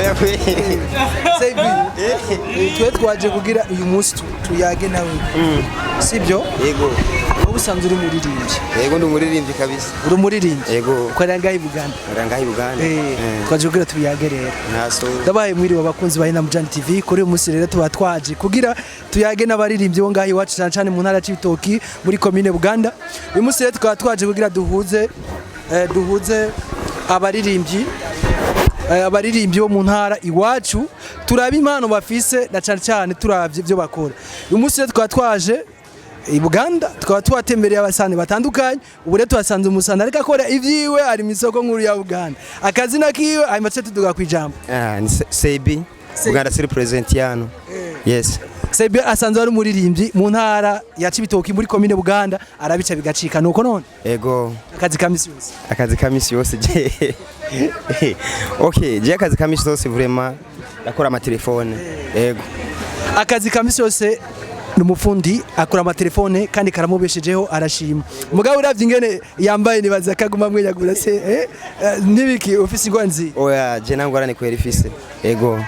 Oya kwe. Seibi, twe twaje kugira uyu munsi tuyage nawe, sibyo? Yego. Wowe usanzwe uri umuririmbyi? Yego, ndi umuririmbyi kabisa. Uri umuririmbyi? Yego. Ukorera ngaho i Buganda? Ora ngaho i Buganda. Twaje kugira tuyage rero. Ntaso. Ndabaye mwiriwe, abakunzi ba Inamujani TV. Kuri uyu munsi rero tuba twaje kugira tuyage n'abaririmbyi bo ngaho iwacu, cyane cyane mu ntara ya Cibitoki, muri komine Buganda. Uyu munsi rero tukaba twaje kugira duhuze abaririmbyi bo mu ntara iwacu, turabe impano bafise na cyane cyane turavye ibyo bakora. Uyu munsi rero tukaba twaje i Buganda, tukaba twatembereye abasani batandukanye. Ubu rero tuhasanze umusani ariko akora ivyiwe, ari mu isoko nkuru ya Buganda. Akazina kiwe, hanyuma tuce tuduga kwijambo. Ah, ni Seibi. Buganda City President yano. Yes. Seibi asanzwe ari umuririmbyi mu ntara ya Cibitoki, muri komine Buganda, arabica bigacika, nuko none? Ego. Akazi ka misi yose? Akazi ka misi yose je. Okay, je akazi ka misi yose vraiment ndakora amatelefone. Ego. Akazi ka misi yose ni umufundi, akora amatelefone kandi karamubeshejeho, arashima. Mugabo uravye ingene yambaye, nibaza kaguma mwenyagura se nibiki ufise ingwanzi? Oya, je nangorane kwera ifise. Ego.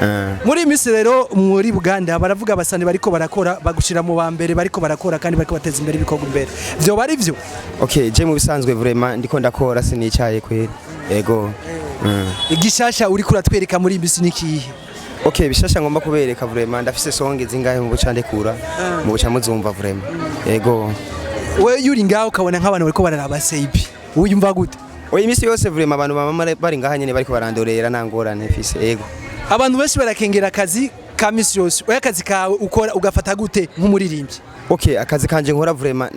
Ah. Muri iyi minsi rero muri Buganda baravuga abasani bariko barakora, bagushira mu ba mbere bariko barakora kandi bariko bateza imbere ibikorwa imbere. Vyoba ari vyo? Okay, je mu bisanzwe vraiment ndiko ndakora, sinicaye kwera. Ego. Igishasha uriko uratwereka muri iyi minsi ni ikihe? Okay, bishasha ngomba kubereka vraiment ndafise song zingahe mu buca ndekura. Mu buca muzumva vraiment. Ego. We yuri ngaho ukabona nk'abantu bariko bararaba Seibi, wiyumva gute? Oya, imisi yose vraiment abantu bama bari ngaha nyene bariko barandorera, nta ngorane mfise. Ego. Abantu benshi barakengera akazi ka misi yose. Oya, akazi kawe ukora ugafata gute nk'umuririmbyi? Okay, akazi kanje nkora vraiment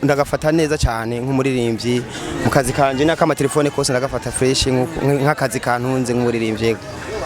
ndagafata neza cyane nk'umuririmbyi. Mu kazi kanje n'akama telefone kose ndagafata fresh nk'akazi kantunze nk'umuririmbyi. Ego.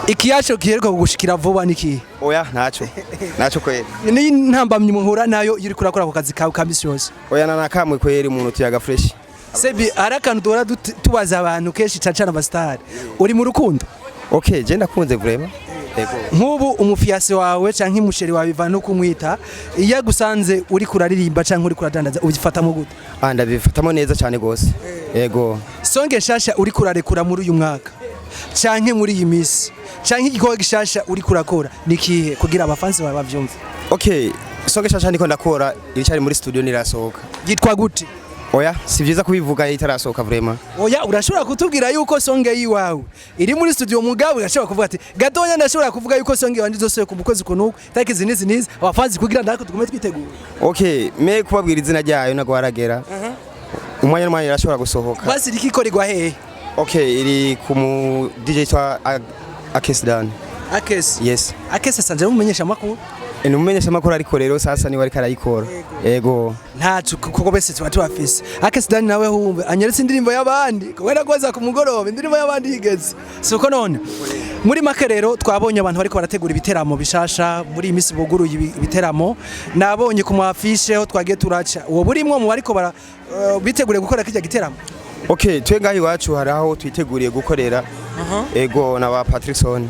Ikiyasho giheruka kugushikira vuba ni ikihe? Oya, ntaco. Ntaco kweri. Ni ntambamyi muhura nayo iyo uriko urakora ako kazi kawe ka misi yose? Oya, na nakamwe kweri, umuntu tuyaga fresh. Sebi, hari akantu duhora tubaza abantu kenshi, cane cane abasitari: uri mu rukundo? Okay, je ndakunze vraiment. Ego. Nk'ubu umu fiancé wawe canke umu chéri wawe, bivana no kumwita, iyo agusanze uri kuraririmba canke uri kuradandaza, ubifatamo gute? Ah, ndabifatamo neza cyane gose. Ego. Song nshasha uri kurarekura muri uyu mwaka canke muri iyi misi, canke igikorwa gishasha uri kurakora ni kihe, kugira abafansi bawe bavyumve? Okay, song nshasha ndiko ndakora iricari muri studio, nirasohoka. Yitwa gute? Oya, si vyiza kubivuga itarasohoka vraiment. Oya, urashobora kutubwira yuko song yiwawe iri muri studio, mugabo urashobora kuvuga ati gatonya ndashobora kuvuga yuko song wanje izosohoka mu kwezi kunuku, tariki izi n'izi n'izi, abafansi kugira ndako tugume twiteguye. Okay, me kubabwira izina ryayo nagwo haragera. Umwanya n'umwanya irashobora gusohoka. Basi iriko ikorerwa hehe? Okay, iri ku mu DJ twa Akes Dan. Akesi? Yes. Akesi asanzwe ari umumenyesha makuru. Ni umumenyesha makuru, ariko rero sasa niwe ariko arayikora. Ego. Ntacu kuko bese tuba tubafise. Akesi Dani nawe humve anyeretse indirimbo y'abandi kubera koza ku mugoroba indirimbo y'abandi yigeze, siko none? Muri make rero twabonye abantu bariko barategura ibiteramo bishasha muri iyi minsi, buguruye ibiteramo. Nabonye ku ma affiche ho twagiye turaca, uwo burimwo mu bariko bara biteguriye gukora kijya giteramo? Okay, twe ngaho iwacu hari aho twiteguriye gukorera. Ego, na ba Patrickson.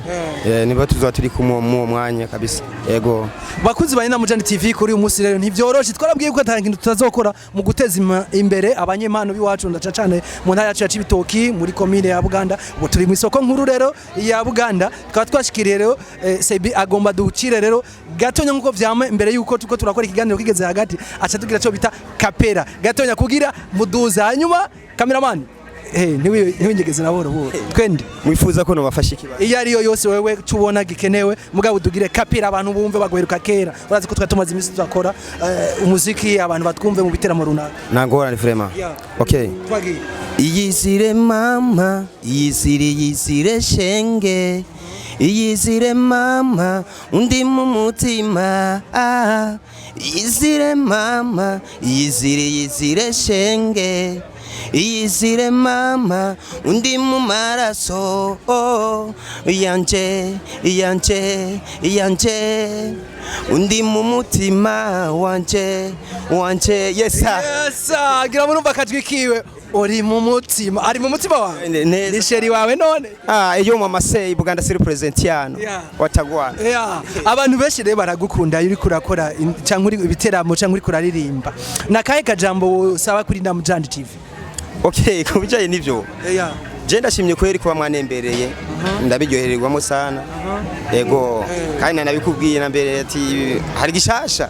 Niba tuzoba turi kumwe mu mwanya kabisa. Ego. Bakunzi ba Inamujani TV, kuri uyu munsi rero ntivyoroshe. Twarabwiye ko ata kintu tutazokora mu guteza imbere abanyempano b'iwacu, ndaca cane mu ntara yacu ya Cibitoki, muri komine ya Buganda. Ubu turi mu isoko nkuru rero ya Buganda, tukaba twashikiriye rero Sebi agomba ducire rero gatonya nkuko vyama imbere yuko tuko turakora ikiganiro kigeze hagati, aca tugira cyo bita cappella gatonya kugira muduza. Hanyuma cameraman, ntiwigeze na buhoro buhoro, twende. Mwifuza ko nobafasha ikibazo? Iyo ariyo yose wewe tubona gikenewe, mugabo tugire cappella abantu bumve baguheruka kera. Urazi ko twari tumaze iminsi tudakora umuziki, abantu batwumve mu biteramo runaka. Nta ngorane vraiment. Yeah. Okay. Twagiye. Iyizire mama, iyizire, iyizire shenge, iyizire mama, undi mu mutima, ah. Iyizire mama, iyizire, iyizire shenge, iyizire mama, undi mu maraso, oh, yanje, yanje, yanje, undi mu mutima wanje, wanje, yes sir. Yes, gira murumva akajwi kiwe, uri mu mutima, ari mu mutima wawe. Neza. Ni chéri wawe none? Ah, iyo mama say Buganda City President Yeah. watagwana. Yeah. Abantu benshi rero baragukunda iyo uriko urakora canke uri ibiteramo canke uriko uraririmba. Nakahe kajambo usaba kuri Namujandi TV? Okay, ku bijanye n'ivyo Yeah. Je ndashimye kweri kuba mwanembereye, ndabiryohererwamo sana. Yego, kandi nanabikubwiye na mbere ati hari gishasha,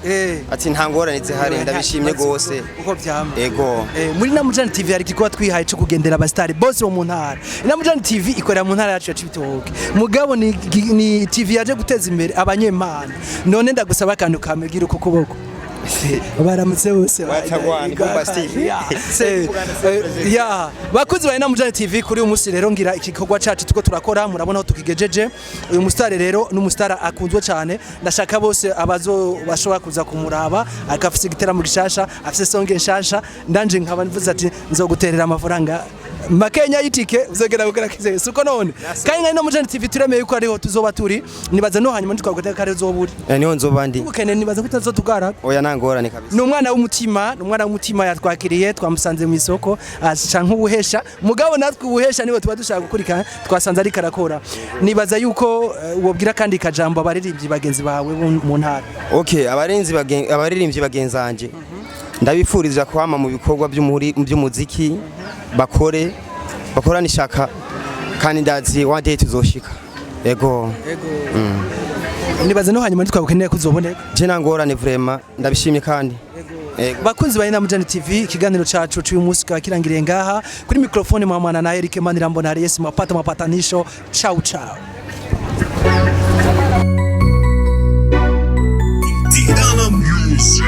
ati nta ngorane zihari, ndabishimye gose. Uko vyama. Yego. Muri Namujani TV hari igikorwa twihaye cyo kugendera abasitari bose bo mu ntara. Namujani TV ikorera mu ntara yacu ya Cibitoke. Mugabo ni TV yaje guteza imbere abanyempano. None ndagusaba akantu kamugira uko kuboko. Baramutse bose. Watagwana, bombastic. Ya, bakuzi ba Namujani TV, kuri uyu munsi rero ngira igikorwa cacu tuko turakora, murabona aho tukigejeje. Uyu musitari rero ni umusitari akunzwe cyane, ndashaka bose abazo bashobora kuza kumuraba, akafise igiteramo gishasha, afise song nshasha, ndanje nkaba mvuze ati nzoguterera amafaranga makenya y'itike uzogera gukora kize suko none. Kandi nka Namujani TV turemeye yuko ariho tuzoba turi, nibaza no hanyuma ntitwaguteka kare uzoburi. Niho nzoba ndi. Ubukene nibaza ko tutazotugara. Oya, nta ngorane kabisa. Ni umwana w'umutima, ni umwana w'umutima, yatwakiriye, twamusanze mu isoko aca nk'ubuhesha, mugabo natwe ubuhesha niwe tuba dushaka gukurikirana, twasanze ariko arakora. Nibaza yuko wobwira kandi kajambo abaririmbyi bagenzi bawe bo mu ntara. Okay, abaririmbyi bagenzanje, ndabifuriza kwama mu bikorwa by'umuziki, bakore bakorane ishaka, kandi ndazi one day tuzoshika. Yego. Nibaza no hanyuma ntitwagukeneye kuzoboneka. Je nta ngorane vraiment, ndabishimye kandi. Yego. Bakunzi ba Namujani TV, ikiganiro cacu cy'uyu munsi kikaba kirangiriye ngaha. Kuri microphone mwamana na Eric Manirambona Aries Mapata mapatanisho. Ciao ciao. Didana Music.